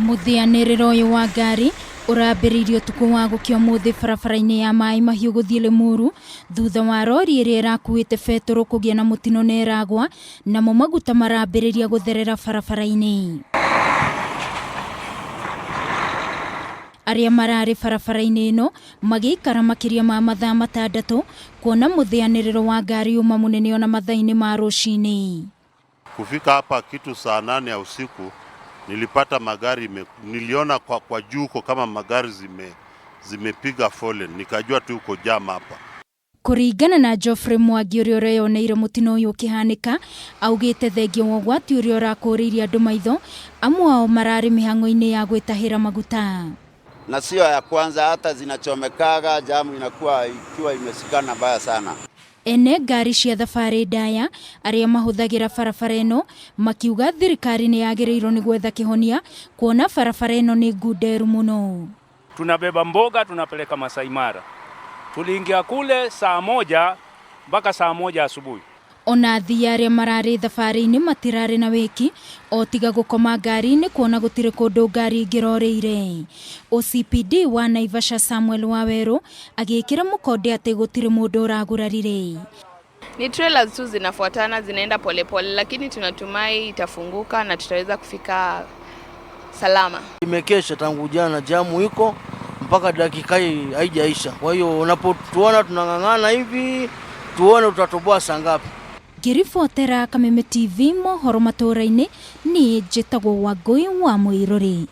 Mũthĩanĩrĩro ũyũ wa ngari ũrambĩrĩirie ũtukũ wa gũkĩa ũmũthĩ barabara-inĩ ya Maĩ Mahiũ gũthiĩ Limuru thutha wa rori ĩrĩa ĩrakuĩte betũrũ kũgĩa na mũtino na ĩragwa namo maguta marambĩrĩria gũtherera barabara-inĩ. Arĩa mararĩ barabara-inĩ ĩno magĩikara makĩria ma mathaa matandatũ kuona mũthĩanĩrĩro wa ngari uma mũnene ona mathaa-inĩ ma rũcinĩ. Kufika hapa kitu saa 8 ya usiku nilipata magari niliona kwa juu huko kama magari zimepiga foleni, nikajua tu uko jam hapa. Kũringana na Geoffrey Mwangi ũrĩa ũreyoneire mũtino ũyũ ũkĩhanĩka, augĩte thengia wa ũgwati ũrĩa ũrakũrĩirie andũ maitho, amwe ao mararĩ mĩhang'o-inĩ ya gwĩtahĩra maguta. Na sio ya kwanza, hata zinachomekaga, jamu inakuwa ikiwa imeshikana mbaya sana. Ene ngari cia thabarĩ ndaya arĩa mahũthagĩra barabara ĩno makiuga thirikari nĩ yagĩrĩirwo nĩ gwetha kĩhonia kuona barabara ĩno nĩ ngunderu mũno. Tunabeba mboga tunapeleka Masai Mara. Tuliingia kule saa 1 mpaka saa 1 asubuhi. Ona athii arĩa mararĩ thabarĩ-inĩ matirarĩ na wĩki o tiga gũkoma ngari-inĩ kuona gũtirĩ kũndũ ngari ĩngĩrorĩire. OCPD wa Naivasha Samuel Wawerũ agĩkĩra mũkonde atĩ gũtirĩ mũndũ ũragurarire. Ni trailers tu zinafuatana zinaenda polepole, lakini tunatumai itafunguka na tutaweza kufika salama. Imekesha tangu jana, jamu iko mpaka dakika hii haijaisha. Kwa hiyo unapotuona tunang'ang'ana hivi, tuone tutatoboa saa ngapi. Ngĩribotera Kameme TV mohoro matũũra-inĩ, niĩ njĩtagwo Wangũi wa Mũirũrĩ.